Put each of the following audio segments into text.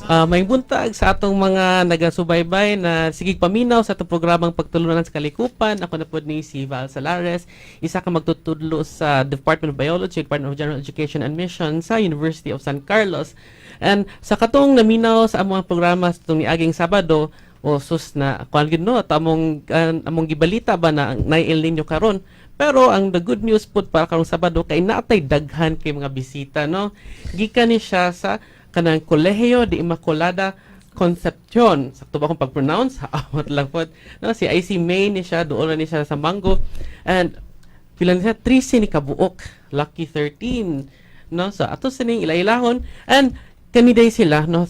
Maayong buntag sa atong mga nagasubaybay na sige paminaw sa atong programang Pagtulunan sa Kalikupan. Ako na pod ni si Val Salares, isa ka magtutudlo sa Department of Biology, Department of General Education and Mission sa University of San Carlos. And sa katong naminaw sa among programa sa atong niaging Sabado, o sus na kuan gid no, at among gibalita ba na ang nay El Nino karon. Pero ang the good news pud para karong Sabado kay naatay daghan kay mga bisita, no. Gikan ni siya sa kanang Colegio de Immaculada Concepcion. Sakto ba akong pag-pronounce? Awat lang po. No, si IC May ni siya, doon na ni siya sa Mango. And pila ni siya? 13 ni kabuok. Lucky 13. No, so ato sining ilailahon and kaniday sila, no,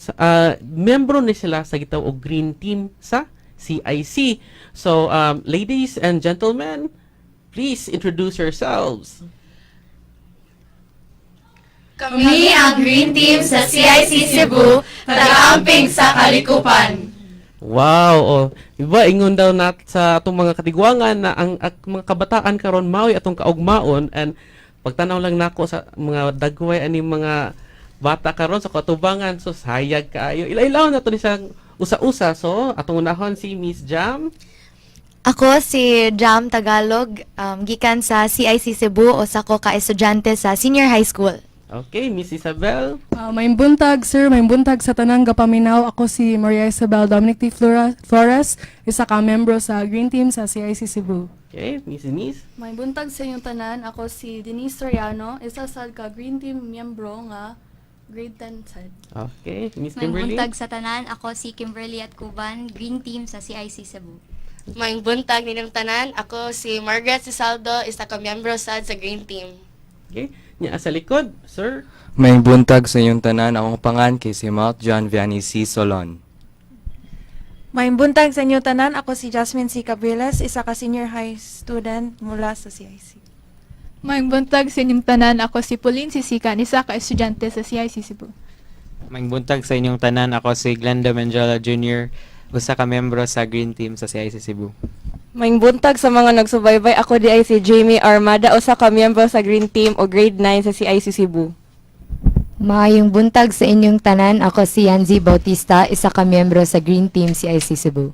membro ni sila sa gitawag og Green Team sa CIC. So ladies and gentlemen, please introduce yourselves. Kami ang Green Team sa CIC Cebu, taga-amping sa kalikupan. Wow, oh. Iba ingon daw nat sa atong mga katigwangan na ang mga kabataan karon mao'y atong kaugmaon, and pagtanaw lang nako sa mga dagway ani mga bata karon sa katubangan, so sayag kaayo. Ila-ilaw na to ni siyang usa-usa. So atong unahon si Miss Jam. Ako si Jam Tagalog, gikan sa CIC Cebu, usa ko ka estudyante sa senior high school. Okay, Miss Isabel. Maayong buntag, sir. Maayong buntag sa tanang gapaminaw. Ako si Maria Isabel Dominic T. Flores, isa ka membro sa Green Team sa CIC Cebu. Okay, Miss Denise. May buntag sa inyong tanan. Ako si Denise Soriano, isa sa ka Green Team miyembro nga grade 10 sad. Okay, Miss May Kimberly. buntag sa tanan. Ako si Kimberly at Kuban, Green Team sa CIC Cebu. Maayong buntag ninyong tanan. Ako si Margaret Cisaldo, isa ka miyembro sad sa Green Team. Okay. Nya sa likod, sir. Maayong buntag sa inyong tanan. Akong pangan kay si Mount John Vianney C. Solon. Maayong buntag sa inyo tanan. Ako si Jasmine C. Cabriles, isa ka senior high student mula sa CIC. Maayong buntag sa inyong tanan. Ako si Pauline Sisikan, isa ka estudyante sa CIC Cebu. Maayong buntag sa inyong tanan. Ako si Glenda Menjola Jr., usa ka membro sa Green Team sa CIC Cebu. Maayong buntag sa mga nagsubaybay. Ako di ay si Jamie Armada, usa ka miyembro sa Green Team o grade 9 sa CIC Cebu. Maayong buntag sa inyong tanan. Ako si Yanzi Bautista, isa ka miyembro sa Green Team CIC Cebu.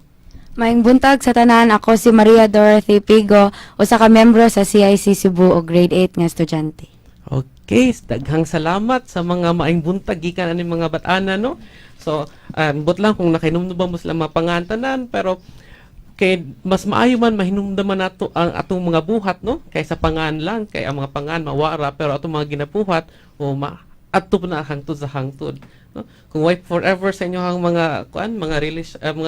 Maayong buntag sa tanan. Ako si Maria Dorothy Pigo, usa ka miyembro sa CIC Cebu o grade 8 nga estudyante. Okay, daghang salamat sa mga maayong buntag gikan ani mga bat-ana, no. So, but lang kung nakahinumdum mo sila mga pangantanan, pero kay mas maayo man mahinumduman nato ang atong mga buhat, no, kaysa pangan lang, kay ang mga pangan mawara, pero atong mga ginabuhat o ma adto na hangtod sa hangtod, no? Kung way forever sa inyong mga kuan, mga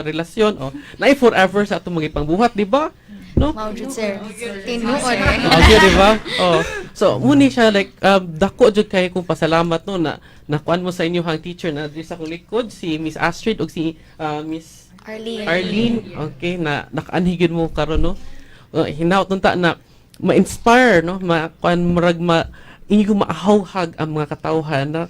relasyon, o naay forever sa atong mga ipangbuhat, di ba, no? Mao jud, sir. Tinuod. Okay, di ba? Oh. So, muni siya like dako jud kay kong pasalamat, no, na nakuan mo sa inyong teacher na diri sa akong likod, si Miss Astrid ug si Miss Arlene. Arlene. Okay, na nakaanhi gyud mo karon, no. Hinaut unta na ma-inspire, no, ma kuan, murag ma inyo maahawhag ang mga katawhan na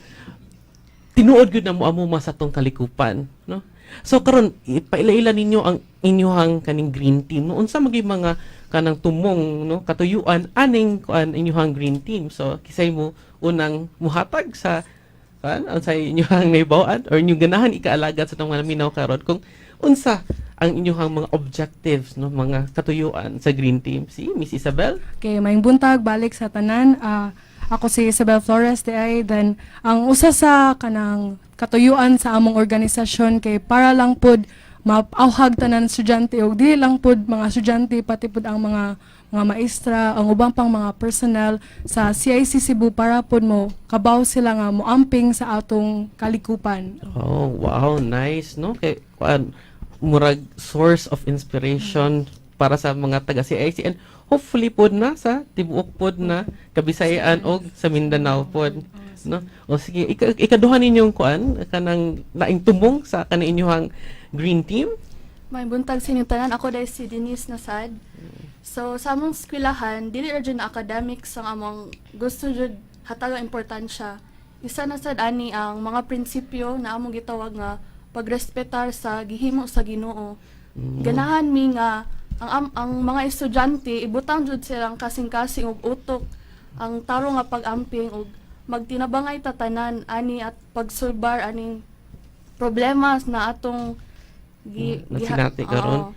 tinuod gyud na mo amo sa atong kalikupan, no. So karon ipaila-ila ninyo ang inyuhang kaning Green Team, no. Unsa maging mga kanang tumong, no, katuyuan aning kuan inyuhang Green Team? So kisay mo unang muhatag sa kuan, unsay inyuhang nahibaw-an or inyong ganahan ikaalagad sa atong mga naminaw karon, kung unsa ang inyuhang mga objectives, no, mga katuyuan sa Green Team? Si Miss Isabel. Okay, maayong buntag balik sa tanan. Ako si Isabel Flores di ay. Then ang usa sa kanang katuyuan sa among organisasyon kay para lang pod maauhag tanan estudyante ug dili lang pod mga estudyante, pati pod ang mga maestra, ang ubang pang mga personnel sa CIC Cebu, para pod mo kabaw sila nga moamping sa atong kalikupan. Oh, wow, nice, no? Kay kuan, murag source of inspiration para sa mga taga CIC and hopefully pod na sa tibuok pod na Kabisayaan og sa Mindanao pod, no? O sige, ikaduha ninyong kuan, kanang laing tumong sa kaning inyong Green Team. May buntag sa inyong tanan. Ako dahil si Denise Nasad. So sa among eskwelahan, dili ra jud na academics ang among gusto jud hatagang importansya. Isa na sad ani ang mga prinsipyo na among gitawag nga pagrespetar sa gihimo sa Ginoo. Ganahan mi nga ang mga estudyante ibutang jud silang kasing-kasing og utok ang tarong nga pag-amping ug magtinabangay tatanan ani at pagsulbar aning problema na atong gi, Nasinati karon.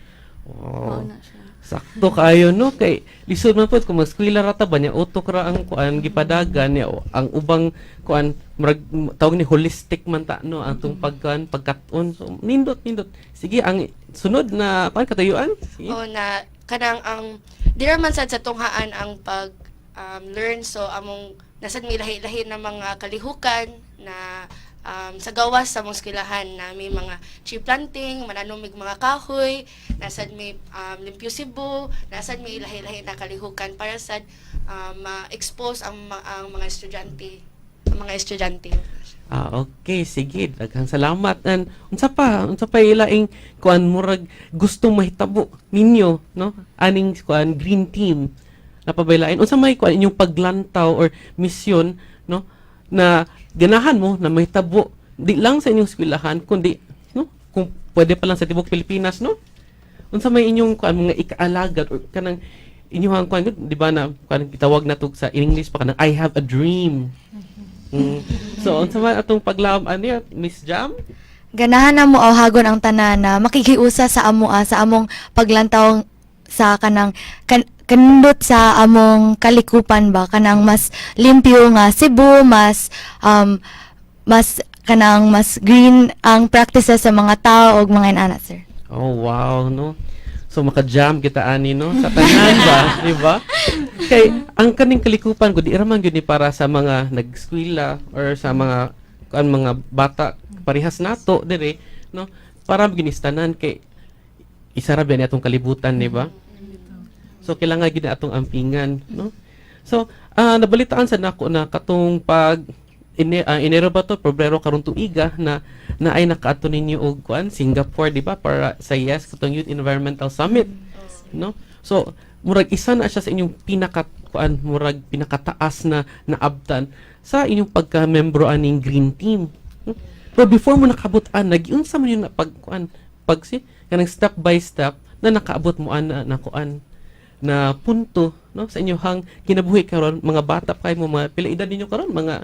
Oo. Wow. Mao na siya. Sakto kaayo, no, kay lisod man pud kung mag-eskwela ra ta ba niya, utok ra ang kuan gipadagan niya o ang ubang kuan, murag tawag ni holistic man ta, no, ang atong pagkuan pagkat-on. So nindot nindot. Sige, ang sunod na kuan, katuyuan, sige. O na kanang ang di ra man sad sa tunghaan ang pag learn, so among nasad may lahi-lahi na mga kalihukan na sa gawas sa among eskwelahan na may mga tree planting, mananom mig mga kahoy, nasad may Limpyo Cebu, nasad may lahi-lahi na kalihukan para sad ma-expose ang mga estudyante, ang mga estudyante. Ah, okay, sige. Daghang salamat. And unsa pa? Unsa pa ilaing kuan murag gusto mahitabo ninyo, no? Aning kuan green team. Napabaylain unsa may kuan inyong paglantaw or misyon, no? Na ganahan mo na mahitabo di lang sa inyong eskwelahan kundi, no, kung pwede pa lang sa tibuok Pilipinas, no? Unsa may inyong kuan mga ikaalagad or kanang inyong kuan, di ba, na kuan gitawag na to sa English pa kanang "I have a dream." So unsa man atong paglaom ani, Miss Jam? Ganahan na mo awhagon ang tanan na makikiusa sa amo sa among paglantaw sa kanang kanindot sa among kalikupan ba, kanang mas limpyo nga Cebu, mas kanang mas green ang practices sa mga tao ug mga inana, sir. Oh wow, no. So maka-jam kita ani, no, sa tanan ba, di ba? Kay ang kaning kalikupan ko di ra man gyud ni para sa mga nag-eskwela or sa mga kuan mga bata parehas nato dire, no? Para gyud ni sa tanan kay isa ra ba ni atong kalibutan, di ba? So kailangan gyud na atong ampingan, no? So nabalitaan sa nako na katong pag Enero ba to, Pebrero karon tuiga na na ay nakaadto ninyo og kuan Singapore, di ba, para sa YES, katong Youth Environmental Summit, no? So murag isa na siya sa inyong pinaka kuan murag pinakataas na naabtan sa inyong pagka-membro aning green team. Pero before mo nakabot an, nagiunsa man yun na pag kuan pag si kanang step by step na nakaabot mo ana na kuan na punto, no, sa inyong kinabuhi karon? Mga bata pa kayo mo, mga pila edad ninyo karon, mga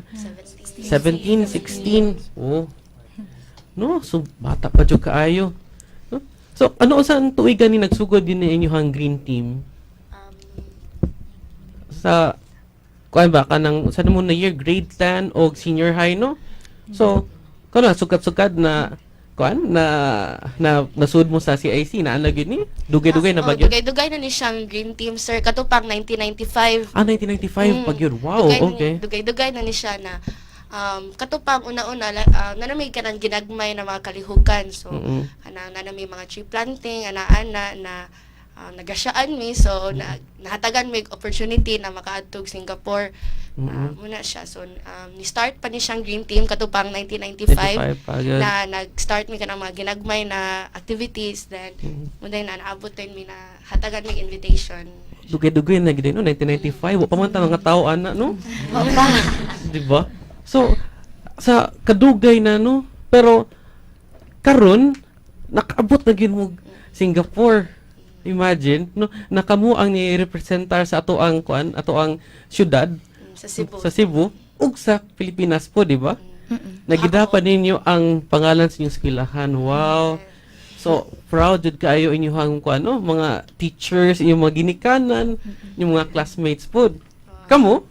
17, 16. Oh. No, so bata pa jud kaayo. No? So ano sa tuigan ni nagsugod din ni inyong green team? Sa kuan ba kanang sa mo na year grade 10 o senior high, no? So kuno sukad-sukad na kuan na na nasud mo sa CIC na ana gyud ni dugay-dugay na Oh, ba gyud? dugay-dugay na ni siyang green team, sir, katupang 1995. Ah, 1995 pa gyud. Wow, dugay, okay. Dugay-dugay na ni siya na katupang una-una nanamig ka ng ginagmay na mga kalihukan. So, anang nanami mga tree planting, ana-ana na nagasyaan mi, so nahatagan mi og opportunity na makaadtog Singapore. Muna siya. So ni-start pa ni siyang green team katupang 1995 95 pa gyud. na nag-start mi kanang mga ginagmay na activities, then muna na naabot din mi na hatagan mi invitation. Dugay-dugay na gyud, no, 1995. Wa pa man ta mga tao ana, no? Di ba? So sa kadugay na, no, pero karon nakaabot na gyud mo Singapore. Imagine, no, nakamo ang ni-representar sa ato ang kuan, ato ang syudad Sa Cebu. Sa Cebu ug sa Pilipinas po, di ba? Nagida pa ninyo ang pangalan sa inyong eskwelahan. Wow. So, proud jud kaayo inyong kuan, no, mga teachers, inyong mga ginikanan, inyong mga classmates po. Kamo?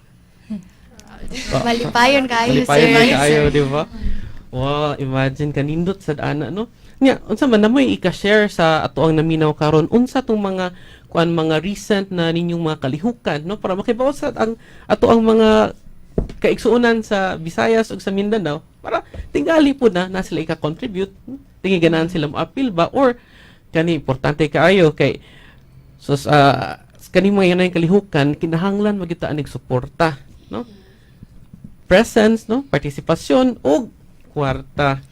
Malipayon kaayo, sir. Malipayon na kaayo, di ba? Wow, imagine kanindot sad ana, no? Nya, unsa man namoy ika-share sa ato ang naminaw karon, unsa tong mga kuan mga recent na ninyong mga kalihukan, no, para makibaw sa ang ato ang mga kaigsuonan sa Visayas ug sa Mindanao para tingali po na na sila ika-contribute, tingi ganahan sila mo-appeal ba, or kani importante kaayo kay so sa kani mga yun kalihukan kinahanglan magyud ta anig suporta, no, presence, no, partisipasyon ug kwarta.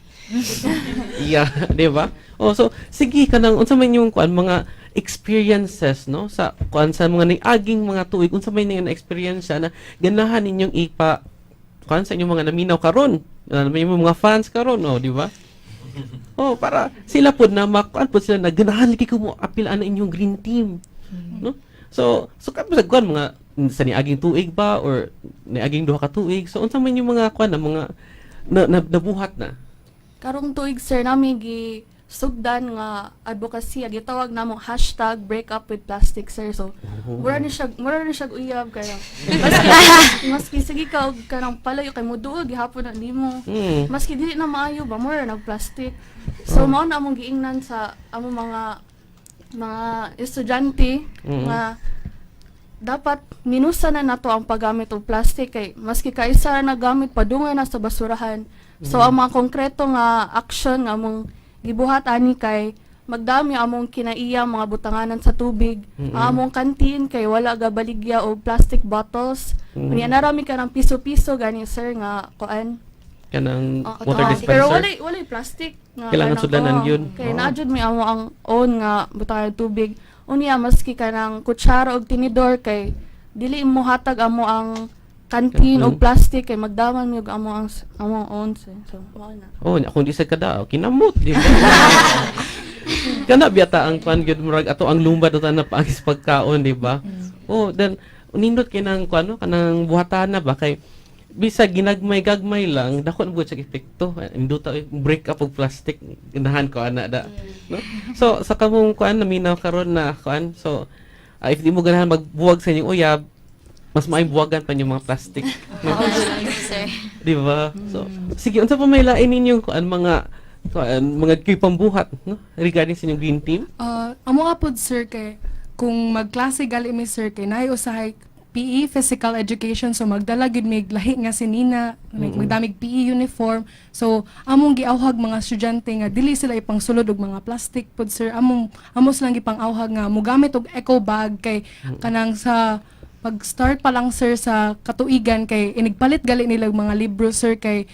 Yeah, di ba? Oh, so sige, kanang unsa man yung kuan mga experiences, no, sa kuan sa mga niaging mga tuig, unsa man yung experience na ganahan ninyong ipa kuan sa inyong mga naminaw karon, na may mga fans karon, oh, di ba? Oh, para sila pod na makuan pod sila na ganahan lagi ko mo apil ana inyong green team. No? So, so sa kuan mga sa niaging tuig ba or niaging duha ka tuig. So unsa man yung mga kuan na mga na, na, nabuhat na? Karong tuig, sir, nami gi sugdan nga advocacy, gitawag namo #BreakUpWithPlastic, sir. So mura ni siya uyab kay maski sige ka og kanang palayo kay moduol gihapon na nimo. Maski dili na maayo ba, mura nag plastic. So mao na among giingnan sa among mga estudyante nga dapat minusa na nato ang paggamit og plastic kay maski kaisa ra nagamit, padungay na sa basurahan. So ang mga konkreto nga action nga among gibuhat ani kay magdami among kinaiya mga butanganan sa tubig. Ang among canteen kay wala gabaligya og plastic bottles. Unya narami ka ng piso-piso gani, sir, nga kuan. Kanang Oo, water oo. dispenser. Pero walay plastic nga Kailangan kanang- sudlanan oo, yun. kay Oo. naa jud may amo ang own nga butangan og tubig. Unya maski kanang kutsara og tinidor kay dili mo hatag amo ang canteen og plastic kay magdaman mi og amo ang own, sir. So mao na. Oh, nya kung di sa kada, kinamot, di ba? Kana biyata ang kwan gyud, murag ato ang lumba to na paagis pagkaon, di ba? Oh, then nindot kay nang kwan, no, kanang buhatana ba kay bisag ginagmay-gagmay lang, dako na gud siya epekto. Induta break up og plastic, ganahan ko ana da. No? So sa kamong kuan naminaw karon na kuan, so if di mo ganahan magbuwag sa inyong uyab, mas maayong buwagan pa yung mga plastic. No? Oo, sir. Di ba? So, sige, unsa pa may lain ninyong kuan mga kuan mga kay pambuhat, no, regarding sa inyong green team? Amo nga pod, sir, kay kung magklase gali mi, sir, kay naay usahay PE, physical education, so magdala gyud mig lahi nga sinina, like magdamig PE uniform. So among giawhag mga estudyante nga dili sila ipangsulod og mga plastic pod, sir. Amo silang gipang-awhag nga mogamit og eco bag kay kanang sa pag-start pa lang, sir, sa katuigan kay inigpalit gali nila og mga libro, sir, kay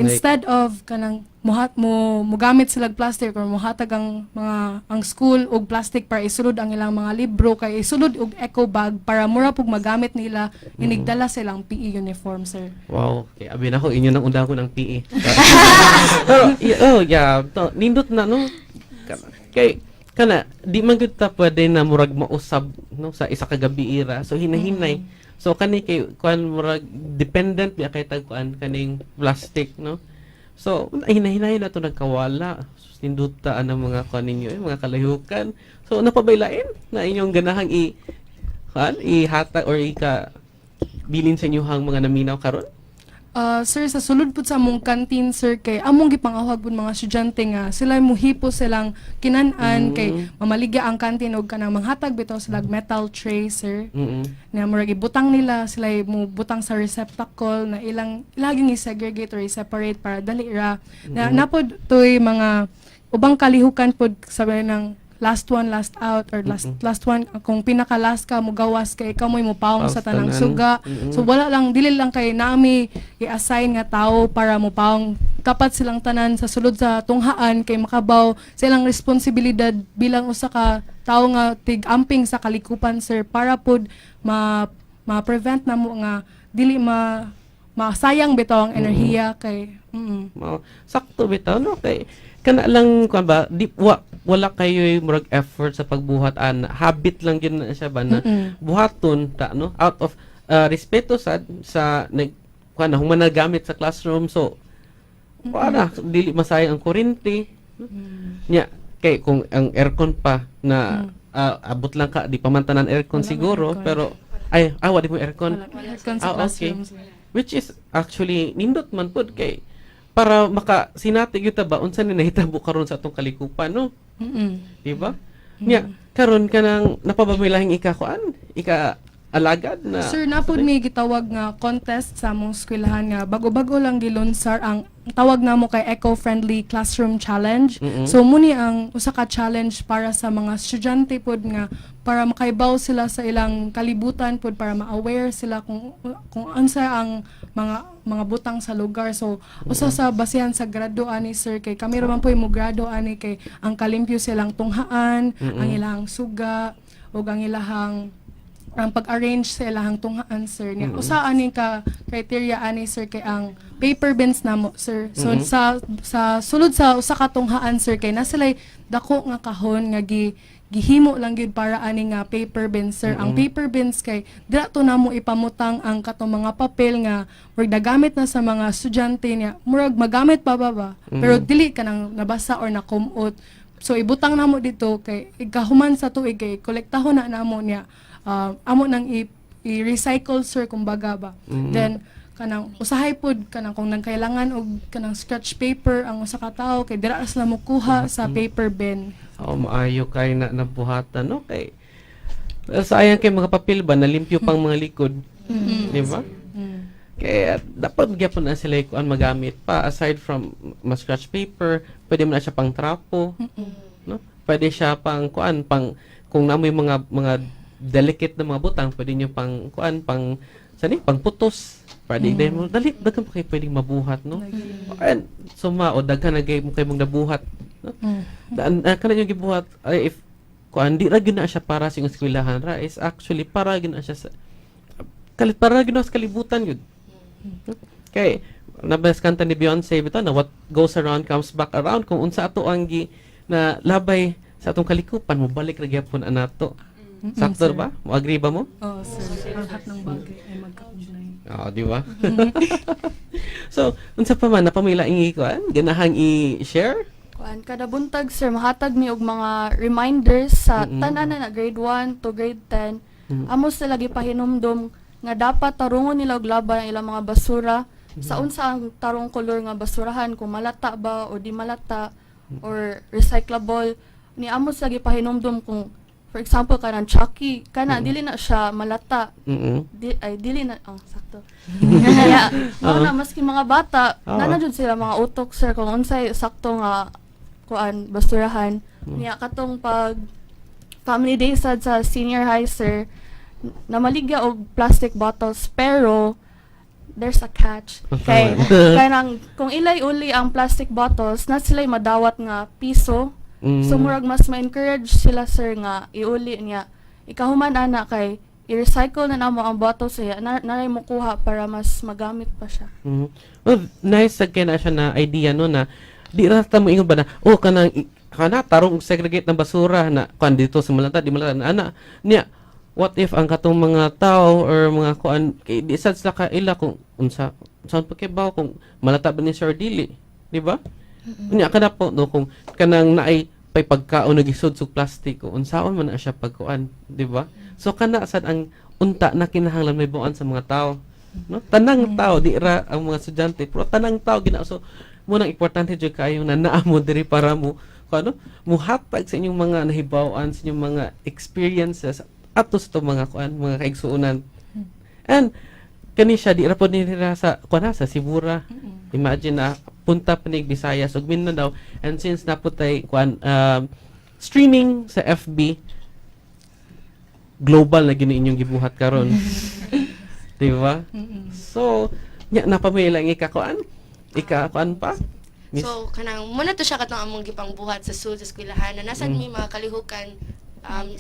instead of kanang muhat mo mogamit sila og plastic or mohatag ang mga ang school og plastic para isulod ang ilang mga libro, kay isulod og eco bag para mura pug magamit nila inigdala silang PE uniform, sir. Wow, okay. Abi na ako inyo nang undang ko ng PE. Pero oh yeah, to, nindot na, no. Kay kana di man gyud ta pwede na murag mausab, no, sa isa ka gabi ira. So hinahinay. So kani kay kuan murag dependent biya kay tag kuan kaning plastic, no. So hinahinay na to nagkawala. Nindot ta ang mga kuan ninyo eh, mga kalahukan. So napabaylain na inyong ganahang i kuan ihatag or ika bilin sa inyong mga naminaw karon? Sir, sa sulod pud sa among canteen, sir, kay among gipangawhag pud mga estudyante nga sila muhipo silang kinan-an kay mamaligya ang canteen og kanang manghatag bitaw sila og metal tray, sir. Na murag ibutang nila, sila mo butang sa receptacle na ilang laging i-segregate or i-separate para dali ra. Na napod toy mga ubang kalihukan pod sabi ng last one last out or last last one, kung pinaka last ka mugawas kay ikaw mo'y mupawong sa Paong sa tanang tanan. suga. So wala lang, dili lang kay nami i-assign nga tao para mupawong. Dapat silang tanan sa sulod sa tunghaan kay makabaw sa ilang responsibilidad bilang usa ka tawo nga tig-amping sa kalikupan, sir, para pod ma ma-prevent na mo nga dili ma masayang bitaw ang enerhiya kay. Mao sakto bitaw, no, kay kana lang kuan ba, di wala kayo murag effort sa pagbuhat ana, habit lang gyud na siya ba na buhaton ta, no, out of respeto sa nag kuan na human nagamit sa classroom. So wala, dili masayang ang kuryente nya kay kung ang aircon pa na abot lang ka di pa man tanan aircon Wala man siguro aircon. Pero ay, wa di mo aircon. Wala aircon sa Ah, okay. classroom, sir. Which is actually nindot man pud kay para maka sinati gyud ta ba unsa ni nahitabo karon sa atong kalikupan, no? Di ba? Nya karon kanang napabamilahing ika kuan ika alagad na Sir, napod may gitawag nga contest sa among eskwelahan nga bago-bago lang gilunsar. Ang tawag namo kay Eco-Friendly Classroom Challenge. So muni ang usa ka challenge para sa mga estudyante pod nga para makaibaw sila sa ilang kalibutan pod, para ma-aware sila kung unsa ang mga butang sa lugar. So usa sa basehan sa grado ani, sir, kay kami ra man po'y mo grado ani kay ang kalimpyo silang tunghaan, ang ilang suga ug ang ilahang ang pag-arrange sa ilahang tunghaan, sir, niya. Usa ani ka criteria ani, sir, kay ang paper bins namo, sir. So sa sulod sa usa ka tunghaan, sir, kay na sila'y dako nga kahon nga gi Gihimo lang gyud para ani nga paper bins, sir. Ang paper bins kay dira to namo ipamutang ang katong mga papel nga murag nagamit na sa mga estudyante niya. Murag magamit pa ba? Pero dili kanang nabasa or nakumot. So ibutang namo dito kay ikahuman sa tuig kay kolektahon na namo niya. Ah, amo nang i-recycle, sir, kumbaga ba. Then kanang usahay pod kanang kung nangkailangan og kanang scratch paper ang usa ka tawo kay dira ra sila mokuha sa paper bin. Oh, maayo kay na nabuhatan, no? Kay well, sayang kay mga papel ba nalimpyo pang mga likod. Di ba? Kaya dapat gyapon na sila kuan magamit pa aside from ma scratch paper, pwede mo na siya pang trapo, no? Pwede siya pang kuan pang kung namoy mga delicate na mga butang, pwede niyo pang kuan pang sani pang putos. Pwede din mo dali daghan pa kay pwedeng mabuhat, no? And suma o daghan na kay mo kay mong nabuhat, no? Daan kana yung gibuhat ay if kuan di ra gyud na siya para sa inyong eskwelahan ra is actually para gyud na siya sa kalit para gyud na sa kalibutan gyud. Kay nabas kanta ni Beyonce bitaw na "What goes around comes back around." Kung unsa ato ang gi na labay sa atong kalikupan, mobalik ra gyapon anato. Sakto Sir. ba? Mo agree ba mo? Oh, sir. Ang lahat ng bagay ay magkaugnay. Oo, di ba? So, unsa pa man napamila ingi kuan ganahang i-share? Kuan kada buntag, sir, mahatag mi og mga reminders sa tanan na grade 1 to grade 10. Amo sila gipahinumdom nga dapat tarungon nila og labay ang ilang mga basura sa unsa ang tarong kolor nga basurahan, kung malata ba o di malata or recyclable. Ni amo sila gipahinumdom kung, for example, kanang Chucky kana, dili na siya malata, di, ay dili na, oh, sakto. Kaya mao na maski mga bata na jud sila mga utok, sir, kung unsay sakto nga kuan basurahan. Niya katong pag family day sad sa senior high, sir, namaligya og plastic bottles, pero there's a catch kay kanang kung ilay uli ang plastic bottles na sila'y madawat nga piso. So murag mas ma-encourage sila, sir, nga iuli niya. Ikahuman ana kay i-recycle na namo ang bottles niya na naray mo kuha para mas magamit pa siya. Well, nice sa kay na siya na idea, no, na di ra ta mo ingon ba na oh kanang kana tarong og segregate ng basura na kuan dito sa malata di malata na ana niya. What if ang katong mga tao or mga kuan kay di sad sila kaila kung unsa unsa pa kay baw kung malata ba ni sir or dili, di ba? Unya kana po, no, kung kanang naay pay pagkaon nagisud sa plastic, kung unsaon man na siya pagkuan, di ba? So kana sad ang unta na kinahanglan may buan sa mga tao, no? Tanang tao, di ra ang mga estudyante pero tanang tao gina. So mo nang importante jud kaayo na naa mo diri para mo kung ano muhatag sa inyong mga nahibaw-an, sa inyong mga experiences ato sa itong mga kuan mga kaigsuonan. And kani siya di ra pod nila sa kuan ha, sa Sibura. Imagine na punta pa ni Visayas ug Mindanao, and since naputay kuan streaming sa FB, global na gini inyong gibuhat karon, di ba? So nya napamay lang ika kuan ika kuan pa, Miss? So kanang muna to siya katong among gipangbuhat sa sul sa eskwelahan na nasad mi mga kalihukan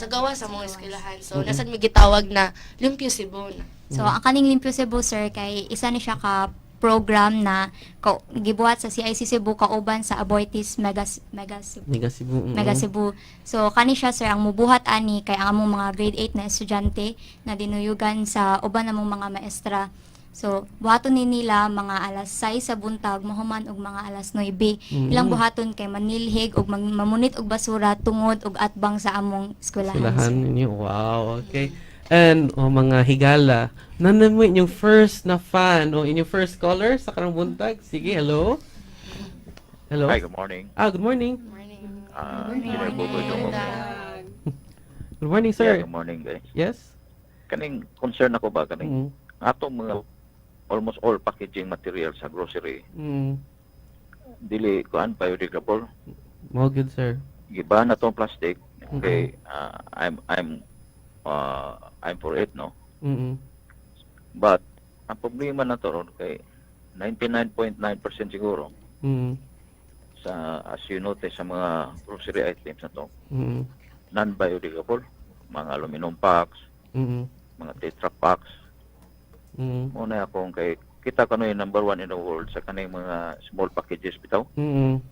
sa gawas sa mga eskwelahan. So nasad mi gitawag na Limpyo Cebu na. So, ang kaning Limpyo Cebu, sir, kay isa ni siya ka program na gibuhat sa CIC Cebu kauban sa Aboitiz Mega Mega Cebu. Mega Cebu. Mega Cebu. So kani siya, sir, ang mubuhat ani kay ang among mga grade 8 na estudyante na dinuyugan sa uban namong mga maestra. So buhaton ni nila mga alas 6 sa buntag mahuman og mga alas 9. Ilang buhaton kay manilhig og mamunit og basura tungod og atbang sa among eskwelahan, Eskwelahan sir. ninyo. Wow, okay. And oh, mga higala, nanan mo inyong first na fan o inyong first caller sa karong buntag. Sige, hello. Hello. Hi, good morning. Ah, good morning. Morning. Engineer Bobo Dungog. Good morning, Yeah, sir. good morning, guys. Yes. Kaning concern ako ba kaning atong mga almost all packaging material sa grocery dili kuan biodegradable. Mo good, sir. Giba na tong plastic. Okay, I'm for it, no. But ang problema na to ron kay 99.9% siguro sa, as you notice, sa mga grocery items na to non-biodegradable, mga aluminum packs, mga Tetra packs. Muna akong kay Kita kano yung number one in the world sa kaning mga small packages bitaw.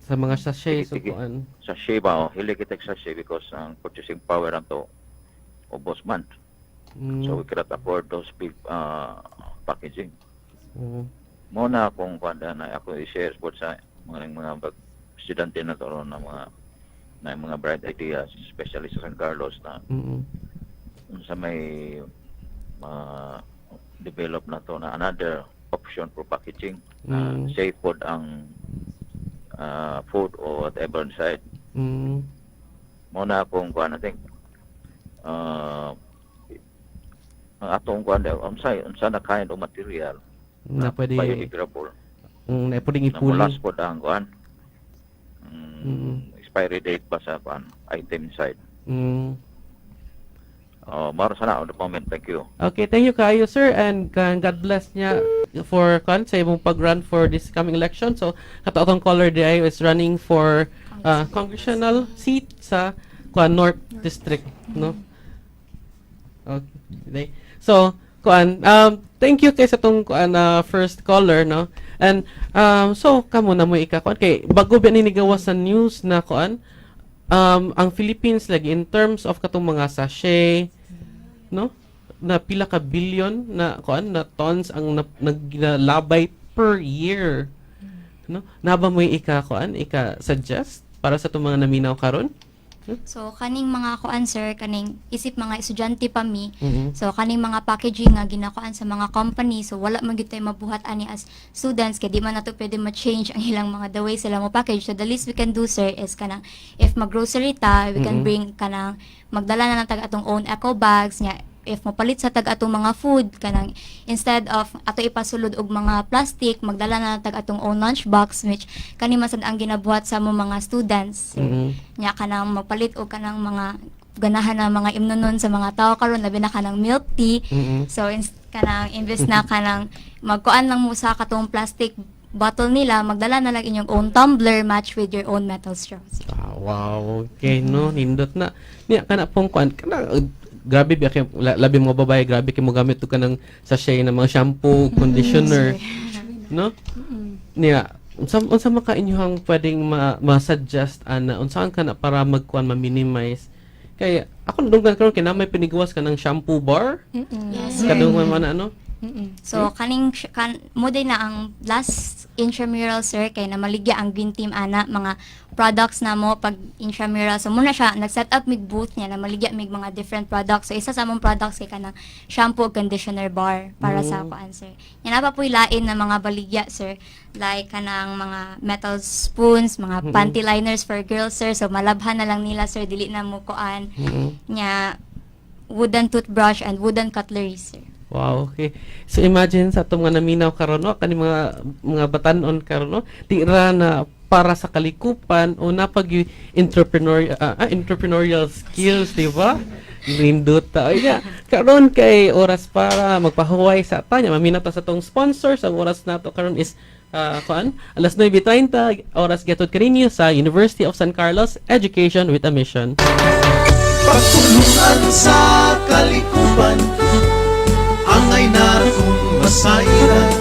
Sa mga sachet so Sige, sige. kuan. Sachet ba, oh, hili kita sachet because ang purchasing power nato ubos man. So we cannot afford those big packaging. Mo na akong kuan na ako i-share po sa mga estudyante na to ron na mga bright ideas, especially sa San Carlos na sa may develop na to na another option for packaging na safe food ang food or whatever inside. Mo na akong kuan, I think ang atong kuan daw unsa na kind of material Na pwede biodegradable na pwedeng na ipuli. mulas pod ang kuan expiry date ba sa kuan item inside. Oh, maro sana on the moment. Thank you. Okay, thank you kayo, sir, and God bless niya for kan sa imong pag-run for this coming election. So kato atong caller di is running for congressional seat sa kuan North District, no? Okay. So, kuan thank you kay sa tong kuan first caller, no? And so kamo na mo ika kuan kay bago ba ni nigawas sa news na kuan ang Philippines lagi in terms of katong mga sachet, no, na pila ka billion na kuan na tons ang naglabay per year, no? Naa ba mo ika kuan ika suggest para sa itong mga naminaw karon? So kaning mga kuan, sir, kaning isip mga estudyante pa mi. So kaning mga packaging nga ginakuan sa mga company, so wala man gyud tay mabuhat ani as students kay di man nato pwede ma-change ang ilang mga the way sila mo package. So the least we can do, sir, is kanang if mag-grocery ta, we can bring kanang magdala na lang tag atong own eco bags nya. If mopalit sa tag atong mga food, kanang instead of ato ipasulod og mga plastic, magdala na lang tag atong own lunch box, which kani man sad ang ginabuhat sa mo mga students. Nya kanang magpalit og kanang mga ganahan na mga imnonon sa mga tao karon, labi na kanang milk tea. So kanang imbes na kanang magkuan lang mo sa katong plastic bottle nila, magdala na lang inyong own tumbler match with your own metal straws. Ah, wow, okay, no, nindot na. Niya kana pong kuan kana grabe biya kay labi mga babae, grabe kay mo gamit og kanang sachet ng mga shampoo, conditioner, no? Niya, unsa man ka inyohang pwedeng ma-suggest ana, unsaan ka na para magkuan ma-minimize? Kay ako nadunggan karon kay na may piniguwas kanang shampoo bar. Yes. Kadunggan man na ano? So kaning kan mo din na ang last intramural, sir, kay namaligya ang green team ana mga products na mo pag intramural. So muna siya nag-set up mig booth niya, namaligya mig mga different products. So isa sa among products kay kanang shampoo ug conditioner bar para sa kuan, sir. Nya naa pa po'y lain na mga baligya, sir, like kanang mga metal spoons, mga panty liners for girls, sir. So malabhan na lang nila, sir, dili na mo kuan. Nya wooden toothbrush and wooden cutlery, sir. Wow, okay. So imagine sa atong mga naminaw karon, no, kani mga batanon karon, no, di ra na para sa kalikupan o napag entrepreneurial skills, di ba? Nindota. Ay, nga. Karon kay oras para magpahuway sa tanya. Maminaw ta sa atong sponsors. Ang oras nato karon is kuan alas 9:30 oras getod kaninyo sa University of San Carlos, Education with a Mission. Pagtulunan sa kalikupan, angay natong masayran.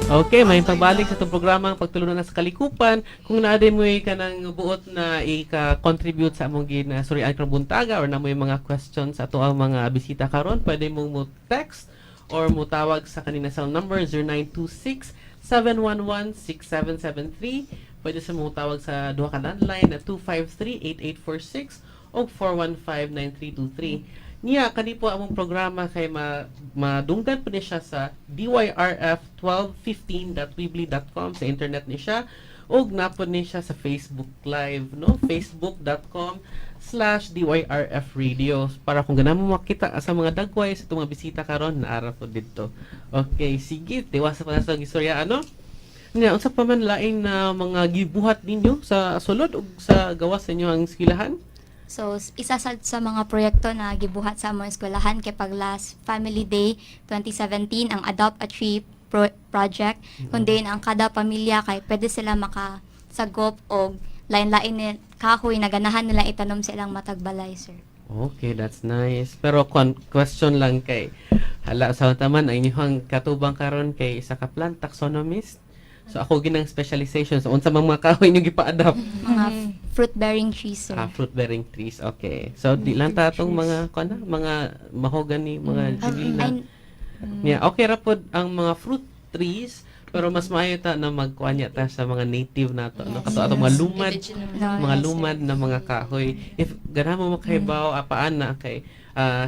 Okay, may pagbalik sa itong programa ang pagtulunan sa kalikupan. Kung naa mo kanang buot na ika-contribute sa among ginasurian karong buntaga or na mo mga questions sa ato ang mga bisita karon, pwede mong mo text or mo tawag sa kanina cell number 0926 711 6773. Pwede sa mo tawag sa duha ka landline na 253-8846 o 415-9323. Niya, kani po among programa kay madunggan po ni siya sa dyrf1215.weebly.com sa internet ni siya ug napod ni siya sa Facebook Live, no, facebook.com/dyrfradio para kung ganahan mo makita sa mga dagway sa itong mga bisita karon, naara po didto. Okay, sige, tiwasa pa na sa istorya ano. Nya, unsa pa man laing na mga gibuhat ninyo sa sulod ug sa gawas sa inyo ang eskwelahan? So, isa sa mga proyekto na gibuhat sa among eskwelahan kay pag last Family Day 2017 ang Adopt a Tree project, kundi ang kada pamilya kay pwede sila makasagop og lain-lain ni kahoy na ganahan nila itanom sa ilang matag balay, sir. Okay, that's nice. Pero question lang kay hala sa taman ang inyong katubang karon kay isa ka plant taxonomist. So ako ginang specialization. So unsa man mga kahoy inyong gipa-adopt? Mga fruit-bearing trees, sir. Ah, fruit-bearing trees. Okay. So di lang ta atong mga kuan na, mga mahogany, mga gmelina. Ay, Yeah, okay ra pod ang mga fruit trees, pero mas maayo ta na magkuan niya ta sa mga native nato, no? Yes. Kato atong mga lumad, Indigenous. No, mga yes, sir. lumad na mga kahoy. If ganahan mo makahibaw, apaan na kay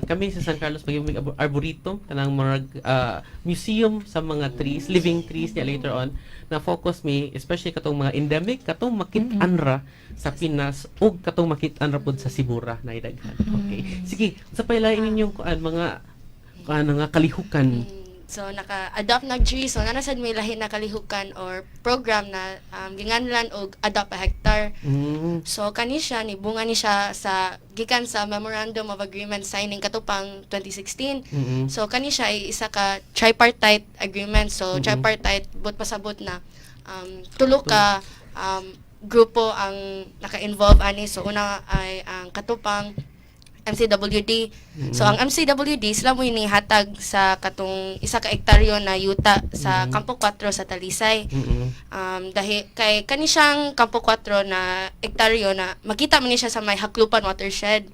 kami sa San Carlos maging arboretum, kanang murag museum sa mga trees, living trees niya. Later on na focus mi especially katong mga endemic, katong makit-an ra sa Pinas ug katong makit-an ra pod sa Sibura na daghan. Okay. Sige, sa pailain ninyong kuan, mga kuan nga kalihukan? So naka-adopt nag tree, so naa sad may lahi na kalihukan or program na ginganlan og Adopt a Hectare. So kani siya ni bunga ni siya sa gikan sa Memorandum of Agreement signing katupang 2016. So kani siya ay isa ka tripartite agreement. So tripartite, but pasabot na tulo ka grupo ang naka-involve ani. So una ay ang katupang MCWD. So ang MCWD, sila mo hatag sa katong 1 ka ektaryo na yuta sa Campo 4 sa Talisay. Dahil kay kani siyang Campo 4 na ektaryo na makita man ni siya sa may Jaclupan watershed.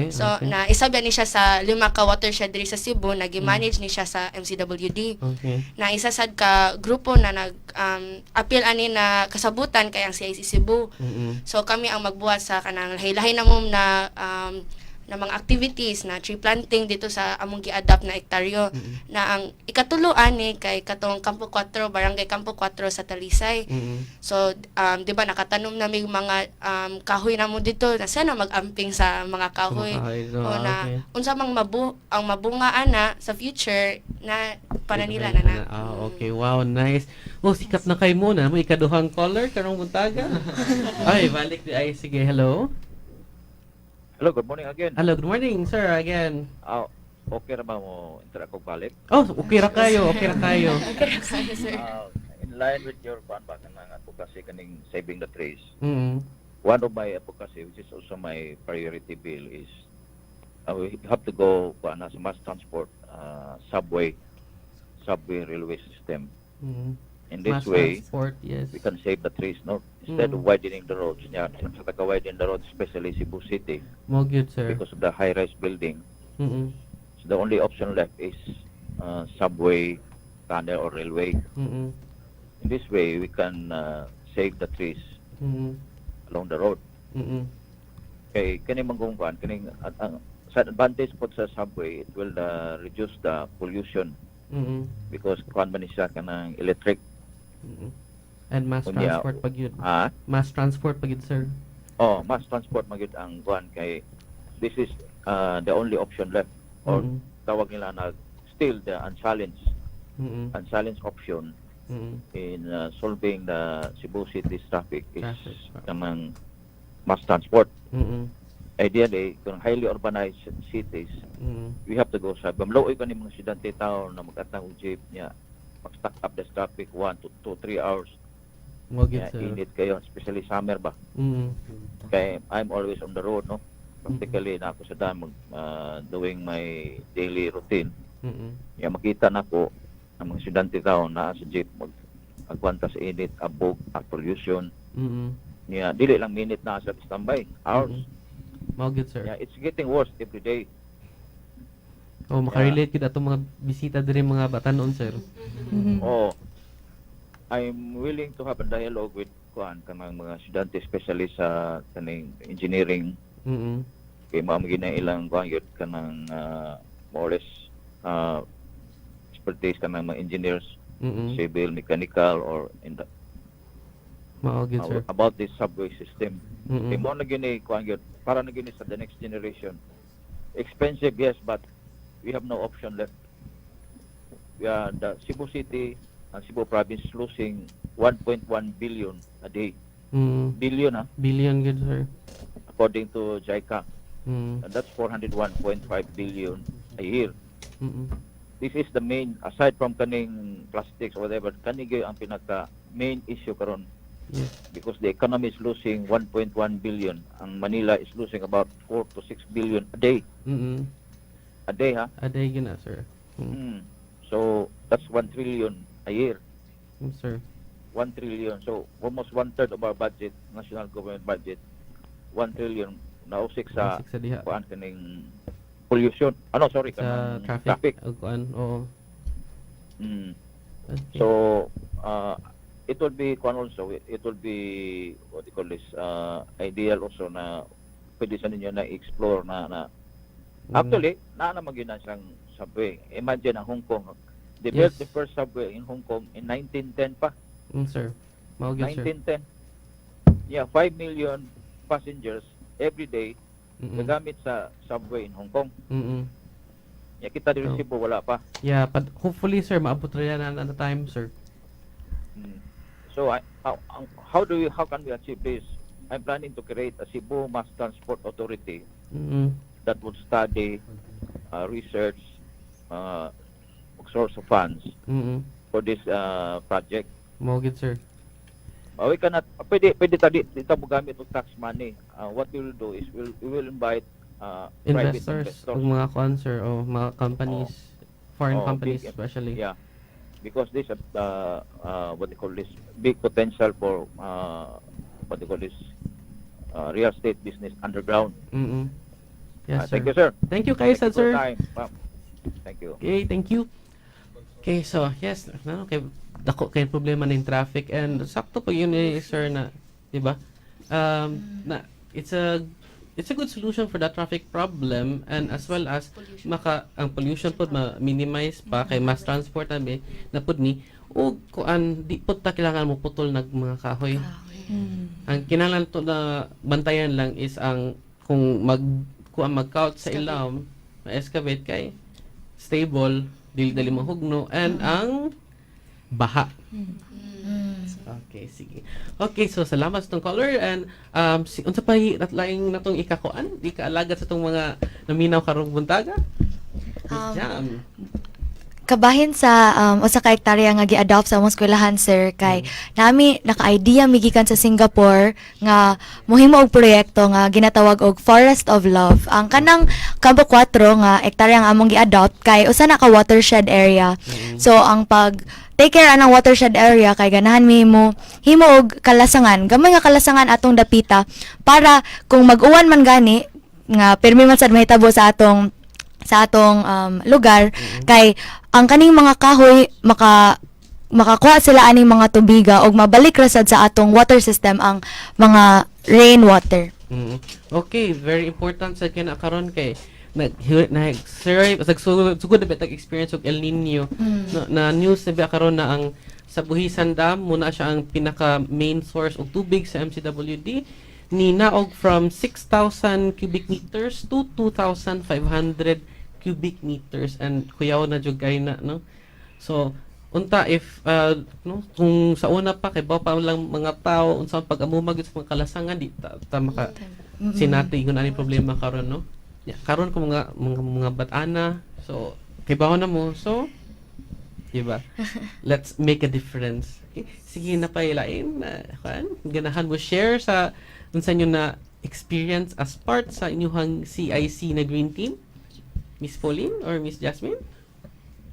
So na isa ba ni siya sa lima ka watershed diri sa Cebu na gi-manage ni siya sa MCWD. Na isa sad ka grupo na nag appeal ani na kasabutan kay ang CIC Cebu. So kami ang magbuhat sa kanang lahi-lahi na mo na mga activities na tree planting dito sa among gi-adapt na ektaryo. Na ang ikatulo ani kay katong Campo 4, Barangay Campo 4 sa Talisay. So di ba nakatanom na mig mga kahoy na mo dito na sana mag-amping sa mga kahoy. Kahoy, so, O na unsa mang ang mabunga ana sa future na para nila na na. Ah, okay. Wow, nice. Oh, sikat na kay mo na. Mo ikaduhang caller karong buntaga. Ay, balik di ay, sige, hello. Hello, good morning again. Hello, good morning, sir, again. Ah, okay ra ba mo interact og balik? Oh, okay ra kayo, okay ra kayo. Okay, sir. Ah, in line with your kuan ba, kanang advocacy kaning saving the trees. One of my advocacy, which is also my priority bill, is we have to go kuan na sa mass transport, subway railway system. In this Mass way, transport, yes. we can save the trees, no? Instead of widening the roads, yeah, sa taga-widen the roads, especially Cebu City, Mo gyud, sir. Because of the high-rise building. So the only option left is subway, tunnel, or railway. In this way, we can save the trees along the road. Kay kani manggong kuan, kaning ang sa advantage po sa subway, it will reduce the pollution because kuan man ni siya kanang electric. And mass Unya, transport pag yun. Ah? Mass transport pag yun, sir. Oh, mass transport magyud ang kuan kay this is the only option left or tawag nila na still the unchallenged unchallenged option in solving the Cebu City's traffic is Traffic. Kanang mass transport. Ideally, kung highly urbanized cities, we have to go sa Bamlooy ka ni mga estudyante tao na mag-atang og jeep niya, mag-stack up the traffic 1 to 2, 3 hours. Mo gyud, Niya, sir. init kayo, especially summer ba. Kay I'm always on the road, no? Practically na ako sa dam doing my daily routine. Ya makita nako ang mga estudyante tao na sa jeep mag agwanta sa init, abog, at pollution. Niya dili lang minute na sa standby, hours. Mao gyud, sir. Yeah, it's getting worse every day. Oh, makarelate gyud atong mga bisita diri, mga batanon, sir. Oh, I'm willing to have a dialogue with kuan kanang mga estudyante, especially sa kaning engineering, kay mao man na ilang kuan gyud kanang more or less expertise kanang mga engineers, civil, mechanical or in the, Mao gyud, sir. About this subway system. Kay mao na gyud ni kuan gyud para na gyud ni sa the next generation. Expensive, yes, but we have no option left. We are the Cebu City and Cebu Province losing 1.1 billion a day. Billion, ah, Billion gyud, sir. According to JICA. And that's 401.5 billion a year. This is the main, aside from kaning plastics or whatever, kani gyud ang pinaka main issue karon. Because the economy is losing 1.1 billion. Ang Manila is losing about 4 to 6 billion a day. A day, ha? A day gyud na, sir. So, that's 1 trillion a year. Sir. 1 trillion. So, almost one third of our budget, national government budget, 1 trillion nausik sa Nausik sa diha. Kuan, kaning pollution. Ano, sorry, Sa kanang traffic. Traffic. Og kuan, oo. So, it will be kuan also, it will be, what do you call this, ideal also na pwede sa ninyo na explore na actually, naa naman gyud na siyang subway. Imagine ang Hong Kong. They built the first subway in Hong Kong in 1910 pa. Sir. Mao gyud, sir. 1910. Yeah, 5 million passengers every day gagamit sa subway in Hong Kong. Yeah, kita diri Cebu wala pa. Yeah, but hopefully, sir, maabot rin na time, sir. So I, how do we how can we achieve this? I'm planning to create a Cebu Mass Transport Authority that would study, research, source of funds for this project. Mao gyud, sir. We cannot, pwede ta di ta mo gamit og tax money. What we will do is we will invite private Investors, investors. Og mga kuan, sir, o mga companies, foreign Oh, companies big, especially. Yeah. Because this what they call this, big potential for what they call this, real estate business underground. Yes, sir. Thank you, sir. Thank you kayo, Thank you for sir. your time. Ma'am. Thank you. Okay, thank you. Okay, so yes, no, okay, dako kay problema ning traffic and sakto po yun eh, sir, na, di ba? Na it's a good solution for the traffic problem and as well as maka ang pollution pod ma-minimize pa kay mass transport na na pud ni ug kuan, di pud ta kailangan mo putol nag mga kahoy. Ang kinahanglan to na bantayan lang is ang kung mag kuan, mag-count sa ilawom, ma-excavate kay stable, dili dali mahugno and ang baha. Okay, sige. Okay, so salamat sa tong caller and si, unsa pa at laing natong ikakuan, ikaalagat sa tong mga naminaw karong buntaga? Miss Jam. Kabahin sa usa ka hektarya nga gi-adopt sa among eskwelahan, sir, kay nami naka-idea mi gikan sa Singapore nga mohimo og proyekto nga ginatawag og Forest of Love. Ang kanang Campo 4 nga hektarya nga among gi-adopt kay usa na ka watershed area. So ang pag take care anang watershed area kay ganahan mi mo himo og kalasangan, gamay nga kalasangan atong dapita, para kung mag-uwan man gani nga pirmi man sad mahitabo sa atong lugar, kay ang kaning mga kahoy makakuha sila aning mga tubiga og mabalik ra sad sa atong water system ang mga rainwater. Okay, very important sa kina karon kay nag nag sir sugod sugod na ba tag experience og El Nino. No, na news na ba karon na ang sa Buhisan Dam muna siya ang pinaka main source og tubig sa MCWD, ni naog from 6,000 cubic meters to 2,500 cubic meters and kuyaw na jud kay na, no? So unta if no, kung sa una pa kay pa lang mga tao unsa ang pag-amumag sa mga kalasangan, di ta maka sinati ingon ani problema karon, no? Ya, karon kung mga bat-ana, so kay na mo, so di ba, let's make a difference. Okay. Sige na, pailain na kan ganahan mo share sa unsa nyo na experience as part sa inyong CIC na green team, Miss Pauline or Miss Jasmine?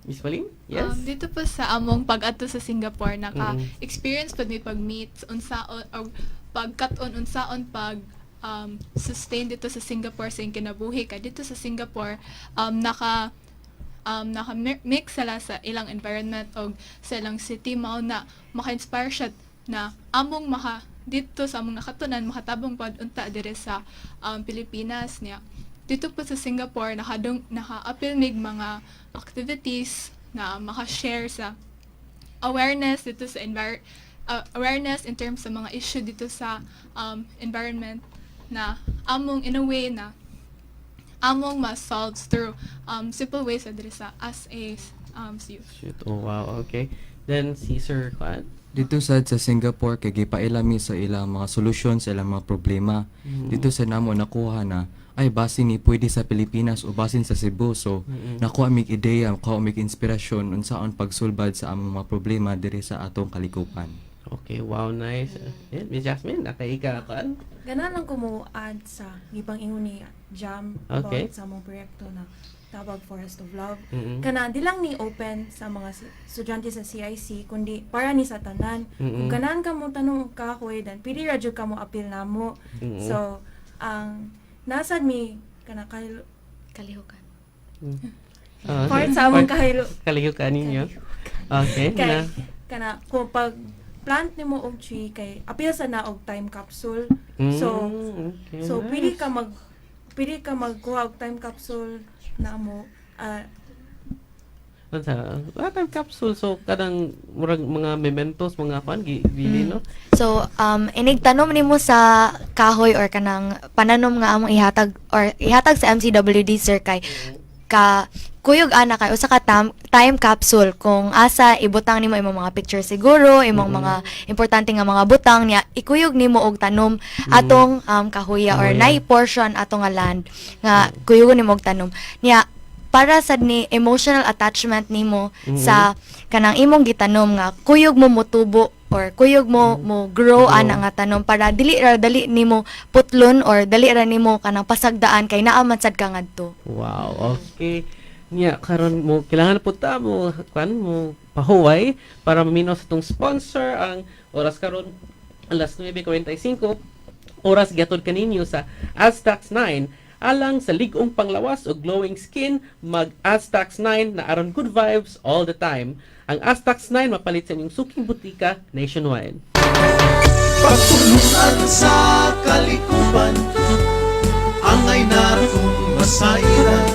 Miss Pauline, yes. Dito po sa among pag-adto sa Singapore, naka-experience pud mi pag-meet unsaon or pagkat-on unsaon pag sustain dito sa Singapore sa iyang kinabuhi, kay dito sa Singapore naka mix sila sa ilang environment og sa ilang city, mao na maka-inspire siya na among maka dito sa among nakatunan makatabang pod unta diri sa Pilipinas niya. Dito po sa Singapore nakadung naka-apil mig mga activities na maka-share sa awareness dito sa awareness in terms sa mga issue dito sa environment na among in a way na among ma-solve through simple ways sa diri sa as a youth. Shoot. Oh, wow. Okay. Then, si Sir Kwan. Dito sad sa Singapore kay gipaila mi sa ilang mga solusyon sa ilang mga problema. Dito sa namo nakuha na ay basin ni pwede sa Pilipinas o basin sa Cebu. So nakuha mig ideya, nakuha mig inspirasyon unsaon pagsulbad sa among mga problema diri sa atong kalikupan. Okay, wow, nice. Yeah, Miss Jasmine, nakay ka kuan? Ganahan lang ko mo add sa gipang ingon ni Jam about sa among proyekto na Tabag Forest of Love. Kana di lang ni open sa mga estudyante sa CIC kundi para ni sa tanan. Kung ganahan ka mo tanom og kahoy, then pili ra jud ka mo apil namo. So ang nasad mi kana kay Kalihukan. Part sa among Kalihukan ninyo. Okay, kay na. kana kung pag plant nimo og tree kay apil sa na og time capsule. So Okay, so nice. Pwede ka magkuha og time capsule na mo Unsa? Time capsule, so kanang murag mga mementos, mga kuan gi bili, no? So, inig tanom nimo sa kahoy or kanang pananom nga among ihatag or ihatag sa MCWD, sir, kay ka kuyog ana kay usa ka time capsule kung asa ibutang nimo imong mga picture siguro, imong mga importante nga mga butang niya, ikuyog nimo og tanom atong kahoya or Kahoya. nay portion ato nga land nga kuyugon nimo og tanom niya para sad ni emotional attachment nimo sa kanang imong gitanom nga kuyog mo motubo or kuyog mo mo grow Grow. ana nga tanom para dili ra dali nimo putlon or dali ra nimo kanang pasagdaan kay naa man sad ka ngadto. Wow, okay. Nya karon mo kailangan po ta mo kuan mo pahuway para maminaw sa itong sponsor. Ang oras karon alas 9:45, oras gihatod kaninyo sa Aztax 9 alang sa lig-ong panglawas o glowing skin. Mag Aztax 9 na aron good vibes all the time. Ang Aztax 9 mapalit sa inyong suking butika nationwide. Pagtulunan sa kalikupan, angay natong masayran.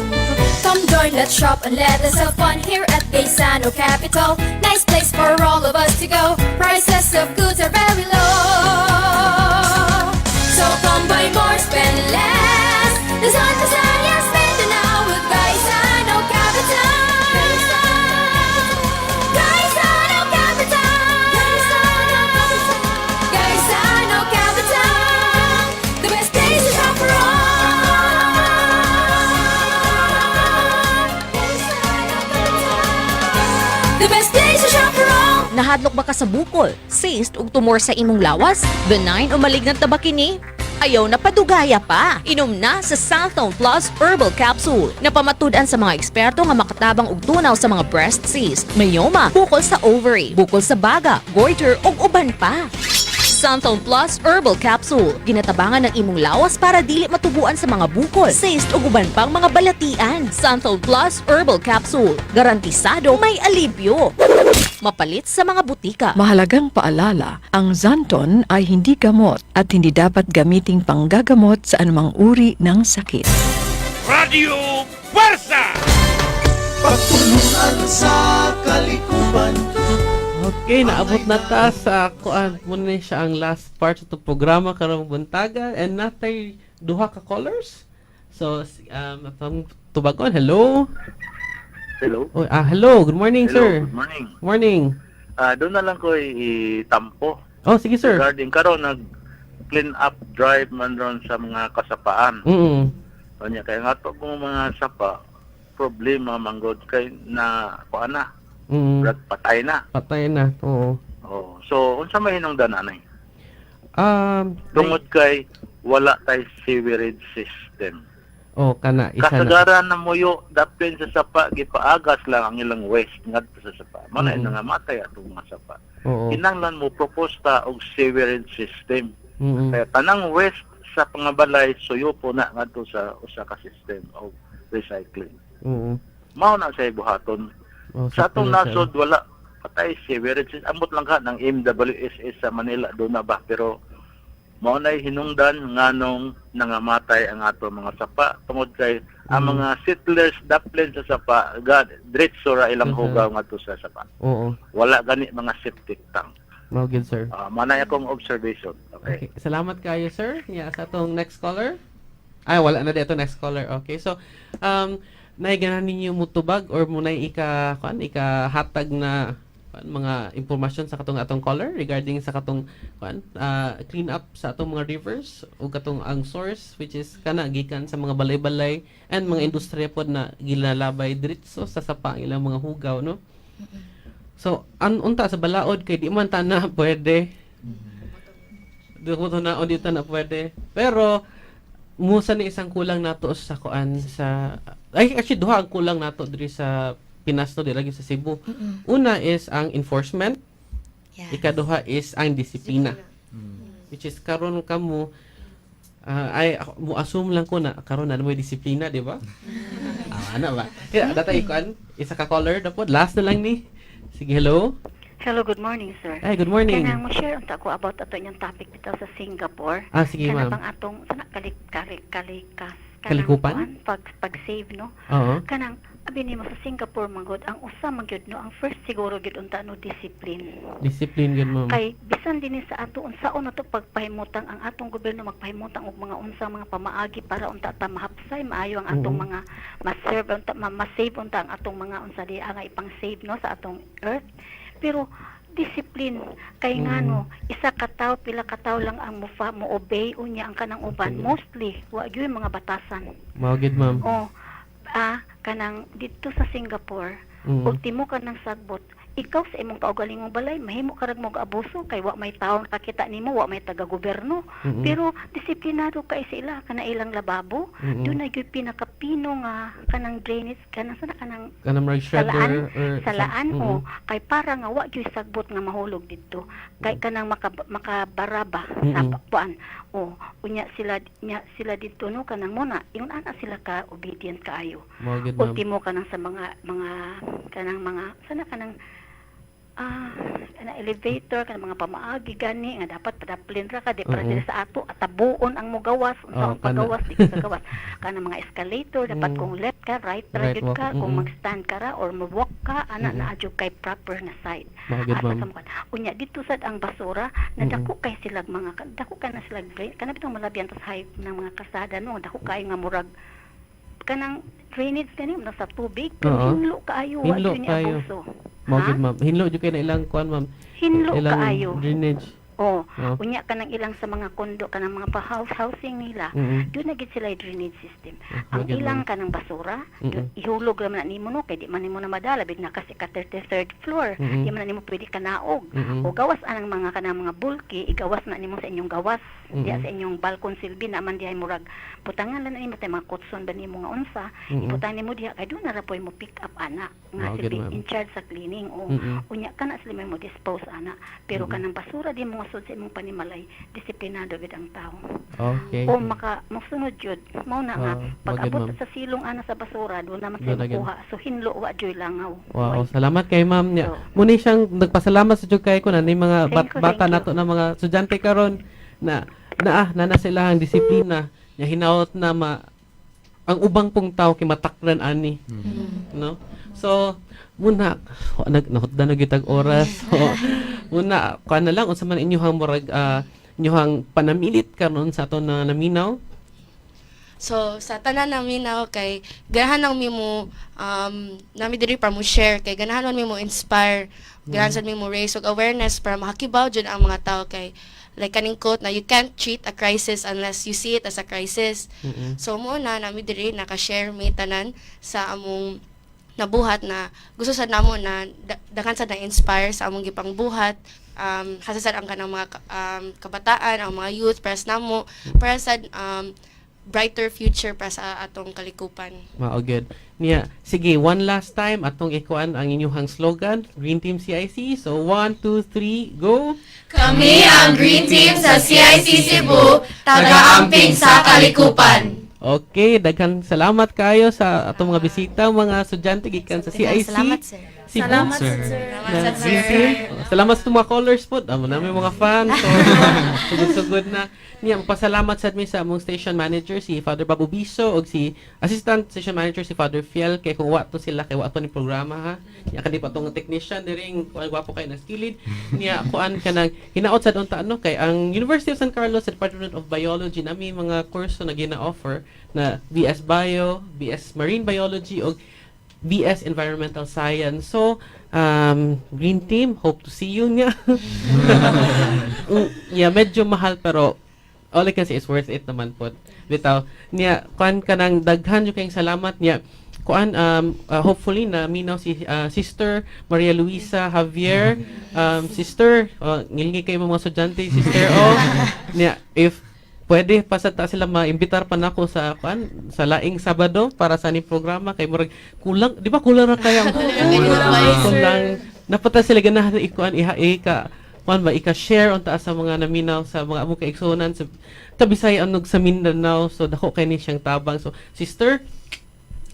Come join, let's shop and let us have fun here at Gaisano Capital. Nice place for all of us to go. Prices of goods are very low. So come buy more, spend less. Luzon, Visayas, Mindanao with Gaisano Capital. Gaisano Capital. Gaisano Capital. The best place to shop for all. The best place to shop for all. Nahadlok ba ka sa bukol, cyst ug tumor sa imong lawas? Benign o malignant na ba kini? Ayaw na padugaya pa. Inom na sa Xanthone Plus Herbal Capsule. Napamatud-an sa mga eksperto nga makatabang og tunaw sa mga breast cyst, myoma, bukol sa ovary, bukol sa baga, goiter ug uban pa. Xanthone Plus Herbal Capsule. Ginatabangan ng imong lawas para dili matubuan sa mga bukol, cyst ug uban pang mga balatian. Xanthone Plus Herbal Capsule. Garantisado may alibyo. Mapalit sa mga butika. Mahalagang paalala, ang Xanthone ay hindi gamot at hindi dapat gamiting panggagamot sa anumang uri ng sakit. Radio Fuerza! Pagtulunan sa kalikupan. Okay, naabot na ta sa kuan mo na siya ang last part sa itong programa karong buntaga and natay duha ka callers. So atong tubagon. Hello. Hello. Oh, hello. Good morning, Hello, sir. good morning. Morning. Doon na lang ko itampo. Oh, sige, sir. Regarding karon nag clean up drive man ron sa mga kasapaan. Kanya kay nga to kung mga sapa problema manggod kay na kuan na, patay na. Patay na. Oo. Oh, so unsa may hinungdan anay? Tungod kay wala tay sewerage system. Oh, kana isa na. Kasagaran na muyo dapin sa sapa gipaagas lang ang ilang waste ngadto sa sapa. Mao na nangamatay atong mga sapa. Kinahanglan mo proposta og sewerage system. Kaya tanang waste sa pangabalay suyo po na ngadto sa usa ka system og recycling. Mao na sa buhaton. Oh, Sa atong sakto na, sir. nasod wala patay sewerage system. Ambot lang ka ng MWSS sa Manila do na ba, pero mao nay hinungdan nganong nangamatay ang ato mga sapa tungod kay ang mga settlers daplin sa sapa god diretso ra ilang hugaw ngadto sa sapa. Wala gani mga septic tank. Mao gyud, sir. Manay akong observation. Okay. Okay. Salamat kayo, sir. Yeah, sa atong next caller. Ay, wala na dito next caller. Okay. So, naiganahan ninyo mutubag or munay ika kuan ika hatag na kuan, mga impormasyon sa katong atong caller regarding sa katong kuan clean up sa atong mga rivers o katong ang source, which is kana gikan sa mga balay-balay and mga industriya pod na gilalabay diretso sa sapa ang ilang mga hugaw, no? So, an unta sa balaod kay di man ta na pwede. Di mo to na di ta na pwede. Pero musa ni isang kulang nato sa kuan sa, ay, actually duha ang kulang nato diri sa Pinas, no, di lagi sa Cebu. Una is ang enforcement. Ikaduha is ang disiplina. Which is karon kamo, ay ako, mo assume lang ko na karon na mo disiplina, di ba? Ah, ana ba? Kaya data ikuan, isa ka caller na po, last na lang ni. Sige, hello. Hello, good morning, sir. Ay, good morning. Kanang mo share unta ko about ato inyong topic bitaw sa Singapore. Ah, sige, Kana ma'am. bang atong sana kalik kalik kalikas kanang Kalikupan? Kuan, pag save, no? Oo. Kanang abi nimo sa Singapore man gud, ang usa man gyud, no, ang first siguro gyud unta, no, discipline. Discipline yun, ma'am. Kay bisan dinhi sa ato, unsaon na to pagpahimutang ang atong gobyerno, magpahimutang og mga unsa mga pamaagi para unta ta mahapsay maayo ang atong mga ma-serve unta, ma-save unta ang atong mga unsa di nga ipang-save, no, sa atong earth. Pero discipline kay ngano isa ka tawo, pila ka tawo lang ang mo obey, unya ang kanang uban mostly wa gyud mga batasan. Mao gid, ma'am. Oh, kanang didto sa Singapore, ultimo ka ng sagbot, ikaw sa imong kaugalingong balay, mahimo ka rag mo abuso kay wa may tawo nakakita nimo, wa may taga-gobyerno. Pero disiplinado kay sila, kana ilang lababo, doon na gyud pinakapino nga kanang drainage, kanang sana kanang Kanang murag salaan, shredder or salaan o kay para nga wa gyud sagbot nga mahulog didto. Kay kanang makabaraba sa kuan. O unya sila, nya sila didto, no, kanang muna ingon ana sila ka obedient kaayo. Mao gid, ma'am. Ultimo kanang sa mga kanang mga sana kanang kana elevator, kanang mga pamaagi gani nga dapat padaplin ra ka, di para dili sa ato atabuon ang mogawas unsa Oh, ang pagawas, di ka gawas, kanang mga escalator dapat kung left ka, right ra Right gyud walk, ka, kung mag-stand ka ra or mo-walk ka ana, naa jud kay proper na side. Mao gid, Asa ma'am. sa mukan. Unya dito sad ang basura na dako kay sila mga dako ka na sila drain kana bitong malabian tas high ng mga kalsada, no, dako kay nga murag kanang drainage kani na sa tubig, pero hinlo kaayo, wa Hinlo gyud ni kaayo. abuso. Mao Ha? gid, ma'am. Hinlo jud kay na ilang kuan, ma'am. Hinlo Ilang kaayo. drainage. Oh, Oo. unya kanang ilang sa mga kondo, kanang mga pa house housing nila, doon na gid sila yung drainage system. Mao Ang gid, ilang ma'am. kanang basura, ihulog ra man na nimo, no, kay di man nimo na madala big na kasi ka 33rd floor, di man na nimo pwede kanaog. O gawas anang mga kanang mga bulky, igawas na nimo sa inyong gawas, diya sa inyong balkon silbi na man dihay murag butangan lang na nimo tay mga kutson ba nimo nga unsa, ibutang nimo diha kay doon na ra poy mo pick up ana nga Mao gid, silbi ma'am. in charge sa cleaning o unya kana sila may mo dispose ana, pero kanang basura di mo sud sa imong panimalay, disiplinado gid ang tao. O maka mosunod jud mao na nga Ah, pag mao gid, abot ma'am. sa silong ana sa basura, doon naman Doon sa na gid. kuha, so hinlo, wa joy langaw. Wow, salamat kay ma'am niya. So, Muni siyang nagpasalamat sa jud kay ko na ni mga Thank you, bata thank you. nato na mga estudyante karon na na sila ang disiplina nya hinaot na ma ang ubang pong tao kay matakran ani. No? So muna wa nag nahutdan na gyud tag oras. So muna kuan na lang, unsa man inyuhang murag inyuhang panamilit karon sa ato na naminaw? So sa tanan namin na kay ganahan lang mi mo nami diri para mo share kay ganahan man mi mo inspire, ganahan sad mi mo raise og awareness para makakibaw jud ang mga tao kay like kaning quote na, "You can't treat a crisis unless you see it as a crisis." So mo na nami diri naka-share mi tanan sa among nabuhat na gusto sad namo na daghan sad na inspire sa among gipangbuhat, hasa sad ang kanang mga kabataan, ang mga youth, para sa namo, para sad brighter future para sa atong kalikupan. Mao good. Niya, sige, one last time atong ikuan ang inyuhang slogan, Green Team CIC. So, one, two, three, go. Kami ang Green Team sa CIC Cebu, taga-amping sa kalikupan. Okay, daghan salamat kayo sa atong mga bisita, mga estudyante gikan sa CIC. Salamat, sir. Cebu. Salamat, sir. Na Salamat, Green sir. Team. Oh, salamat sa mga callers po. Amo namin mga fans. So, sugod-sugod na. Niya, pasalamat sad mi sa among station manager si Father Babu Biso og si assistant station manager si Father Fiel, kay kung wa to sila kay wa to ni programa, ha. Niya kani pa tong technician diring kuan, gwapo kay na skilled. Niya kuan kanang hinaot sad unta ano kay ang University of San Carlos sa Department of Biology nami mga kurso na gina-offer na BS Bio, BS Marine Biology og BS Environmental Science. So, Green Team, hope to see you niya. Yeah, medyo mahal pero all I can say is worth it naman pod. Bitaw niya, kuan, kanang daghan jud kayong salamat niya. Kuan, hopefully na minaw si Sister Maria Luisa Javier. Sister, ngilngig kayo mga estudyante, sister. Oh, niya, if pwede pa sa ta sila maimbitar pa nako sa kuan sa laing Sabado para sa ni programa, kay murag kulang, di ba? Kulang ra kaya, kulang, kulang. Napata sila ganahan ikuan, iha, ika kuan ba, ika-share unta sa mga naminaw, sa mga among kaigsuonan sa Bisaya ug sa Mindanao. So dako kay ni siyang tabang. So sister,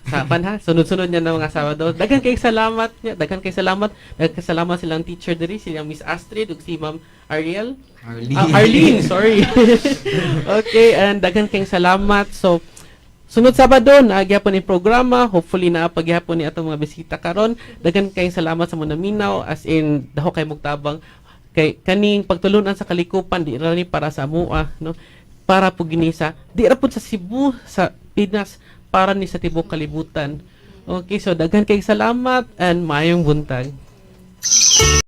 sa pan ha, sunod-sunod niya na mga Sabado. Daghan kay salamat niya, daghan kay salamat, daghan kay salamat silang teacher diri, silang Miss Astrid ug si Ma'am Ariel. Arlene. Ah, Arlene, sorry. Okay, and daghan kay salamat. So sunod Sabado naa gyapon ni programa, hopefully naa pa gyapon ni atong mga bisita karon. Daghan kay salamat sa mga naminaw, as in dako kay mugtabang, kay kaning pagtulunan sa kalikupan di ra ni para sa amua, no, para po gini sa, di ra pud sa Cebu, sa Pinas, para ni sa tibuok kalibutan. Okay, so daghan kay salamat and maayong buntag.